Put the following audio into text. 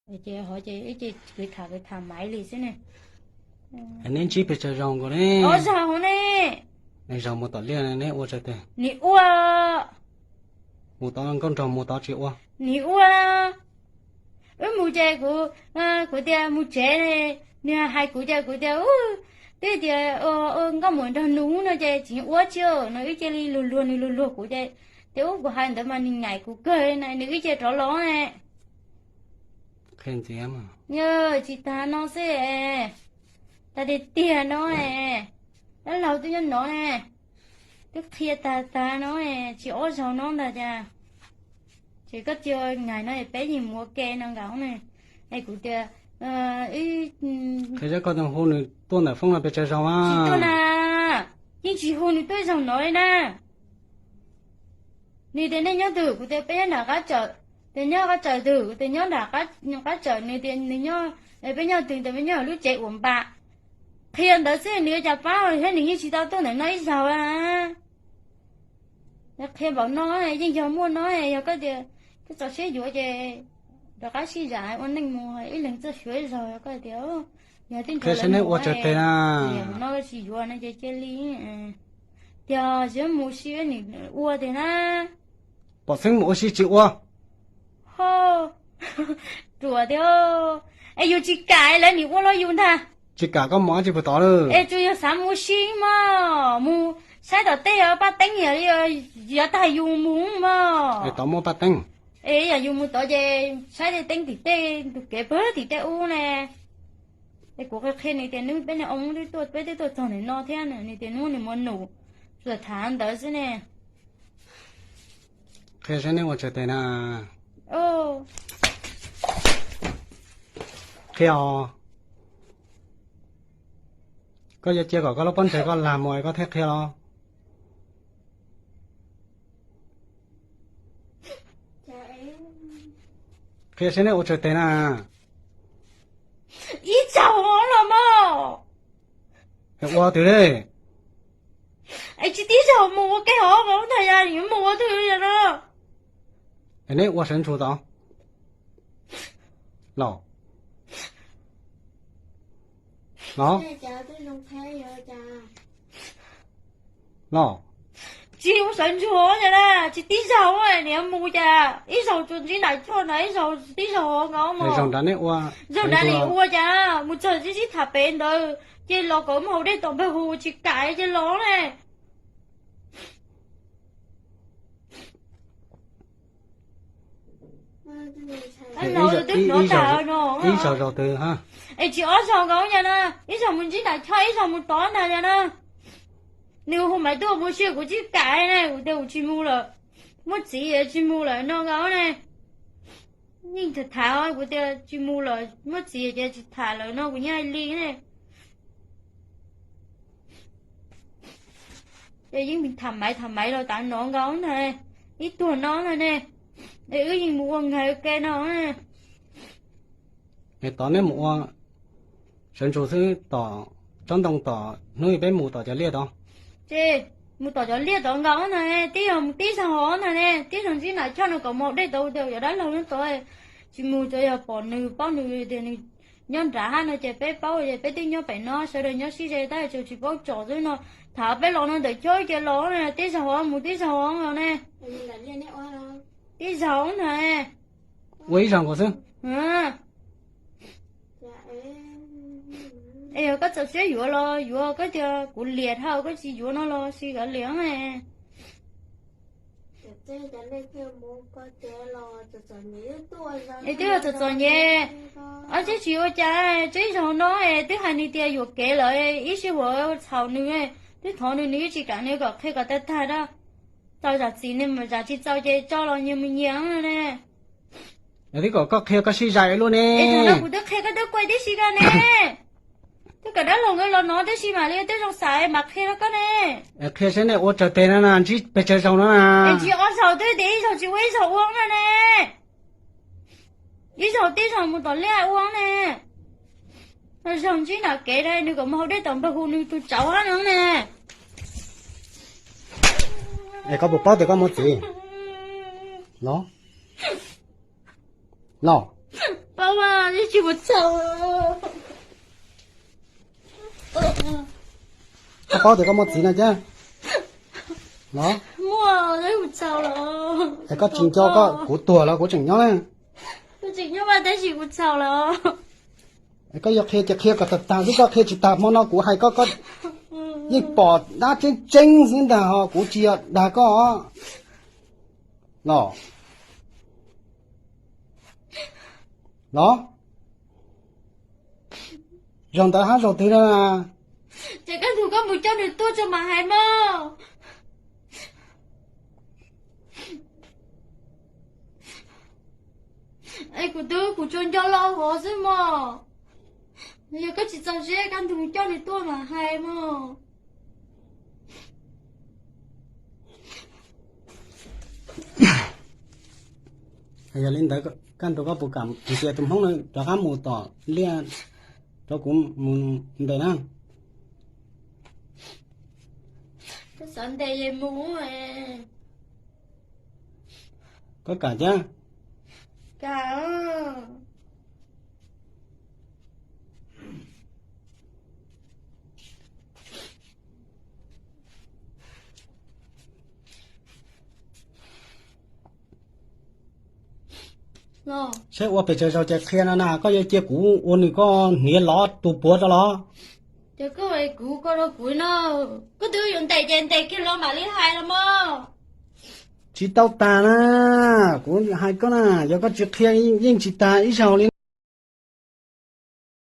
Ces hov ces ib ce kwv tham kwv tham maiv li xwb ne. Neb ntsib pes tsawg zaug nkaus ne? Ob zaug ne. Neb zaug mus tom liaj neb ua tsawg tes? Nws ua. Mus tod nkauj nraug mus tod tsis ua? Nws ua. Wb mus ces kuv, kuv tias mus tsev, nws hais kuv ces kuv tias, twb tias nkauj muam nrog nws no ces tsis ua tsi no, wb cia li luag luag nws luag luag kuv ces, tias ub kuv hais ntawd mas nws nyaim kuv kawg na, nws wb cia rov los ne. Qhia ntxiv. Yog tsis tas no xwb, tas tiag tiag no, dab laug twb nyob no ne, twb qhia tag tag no, tsis ob zaug no ntag cas. Ces koj cia ngaim no peb yeej mus ua ke no nkaus ne. Es kuv tias, qhia koj hu nws tuaj ntawm foob no pes tsawg zaug a? Tsis tuaj na, yeej tsis hu nws tuaj zaug no li na. Nws tias nej nyob twg, kuv tias peb nyob nram qab tsawm. Tias nyob qab tsawm twg, kuv tias nyob nram qab tsawm, nws tias nws nyob, peb nyob twg, tias peb nyob lub tsev uas npam. Qhia ntawd xwb nws ua cas pab thiab, nws yeej tsis tau tuaj ntawm no ib zaug a. Qhia npaum no yeej yog muaj no, yog koj tias koj txaus siab yuav ces rov qab sib zam ua neej mus ib leeg txoj suav ib zaug, yog koj tias yog tib nrog lawv mus ua tsawg tes na, no tsis yuav no ces cia li. Tias tsis mus sib nws ua tiag na. Pom xeeb mus ua si tsis ua. Ho, ruam tiag. Es yus tsis kam lawv nim ua los yus ntag. Tsis kam koj mus dab tsi puag tod lawm? Es tsuas yog xav mus si mog, mus saib tom tej paj teeb, yog tag yus mus mog. Es tod muaj paj teeb. Es yog yus mus tod ces saib tej teeb tim tej tus kev pag tim tej ub ne. Es kuv qhia qhia nws tias nws peb niag oo twb tuaj, peb twb tuaj txog ntawm no thiab, nws tias nws muaj nus, tsuas tham ntawd xwb ne. Qhia saib neb ua tsawg tes na. Qhia os. Koj yuav cia kom koj lub pob ntseg koj lag mus es koj thiaj qhia los? Qhia saib neb ua tsawg tes na. Ib zaug los mas. Ua twg li? Es tsis tib zaug mus ua ke hov ntag, yog mus ua twg no. Es neb ua sawv ntsug tod los? Los? Los? Tsis ua sawv ntsug na, tsis tib zaug, niam mus cas ib zaug tsuas ntsib nram choj na, ib zaug tib zaug hov nkaus. Zaug nrad neb ua, zaug nrad nim ua cas mus txog tib sib tham pem ntawd ces los kom muaj hauv dej tom npawg hu tsis kam ces los ne. Twb hnov tas no. Ib zaug zaug twg? Es tsis ob zaug nkaus yog na, ib zaug mus ntsib nram choj, ib zaug mus tod ntag yog na. Nws hu Maiv tuaj mus si kuv tsis kam ne, kuv tias kuv tsis mus lawm, muaj txiv tsis mus lawm no nkaus ne. Yeej tham tham kuv tias tsis mus lawm, muaj txiv ces tsis tham lawm no kuv yeej hais li ne. Ces yeej tham maiv tham maiv los tas no nkaus ntag, ib tuag no ntag ne. Es wb yeej mus ua nqaig ua ke no. Es tod neb mus ua sawv ntsug xwb, tom tsob ntoo tom hnub peb mus tom cov liaj tod. Ces mus tom cov liaj tod nkaus ntag, tib zaug mus tib zaug hov ntag ne, tib zaug ntsib nram choj no kom mus dej tod, ua tias cov dab laug nyob tod tsis mus, tsuas yog pom nws paub nws tias nws nyob nrad hab no ces peb paub es peb twb nyob pem no, sawv daws nyob sib ze tab sis tsis paub tsom xwb no. Tham peb los no ntawm choj ces los na, tib zaug hov mus tib zaug hov los ne. Tib zaug ntag. Ua ib zaug nkaus xwb. Es yog koj txaus siab yuav los yuav, koj tias kuv liam dhau koj tsis yuav no los sis kav liam. Es twb yog txom txom nyem, ob tsis tsis ua cas, tib zaug no es twb hais nws tias yuam kev lawm, ib sij huam txhaum nws, twb thov nws nws yeej tsis kam, nws kom qhia kom tag tag da. Txaus zam txim ne, zam tsis txaus ces tso los nyias mus nyias ne. Twb kom koj qhia koj sib zais luaj ne. Kuv twb qhia koj twb kuaj tib si koj ne. Twb kom dab laug nkawd los no tib si mam li twb zoo xaiv mam qhia rau koj ne. Qhia saib nej ua tsawg teg no na, ntsib pes tsawg zaug no na. Ntsib ob zaug twb tias ib zaug tsis ua ib zaug ua na ne. Ib zaug tib zaug mus tom liaj ua ne. Zaug ntsib nram kev na, nws kom mus hau dej tom npawg hu nws tus tsauv hab no ne. Es koj puas paub tias koj muaj txiv? Los, los, paub. Kuv txhaum. Koj paub tias koj muaj txiv no thiab los? Muaj, kuv txhaum lawm. Es koj tsis nco koj, kuv tuag los kuv tseem nyob na. Kuv tseem nyob mas tab sis kuv txhaum lawm. Es koj yuav qhia ces qhia kom tag tag xwb, koj qhia tsis tag hmo no kuv hais koj, koj yeej pom dab tseeb tseeb xwb ntag ho, kuv tsis yog dag koj os. Los, los, zaum ntawd hab zaum twg no na? Ces koj nrug koj mus coj nws tuaj tso mas hais mog. Es kuv twb, kuv tsuas nco lo hov xwb mog. Yog koj tsis txaus siab koj nrug mus coj nws tuaj mas hais mog. Yog li ntawd koj nrug koj puas kam cia tus Hmoob no rov qab mus tom liaj rau kuv mus ntes na? Koj xav ntes es mus. Koj kam thiab? Kam. Saib ua pes tsawg zaus ces qhia no na, koj yuav cia kuv ua nws koj hniav lov tus puav rau los? Ces koj, kuv, koj rau kuv no, koj twb yuav ntes ces ntes kiag los mam li hais los mog. Tsis tau tas na, kuv hais koj na, yog koj tsis qhia yeej tsis tas ib zaug li.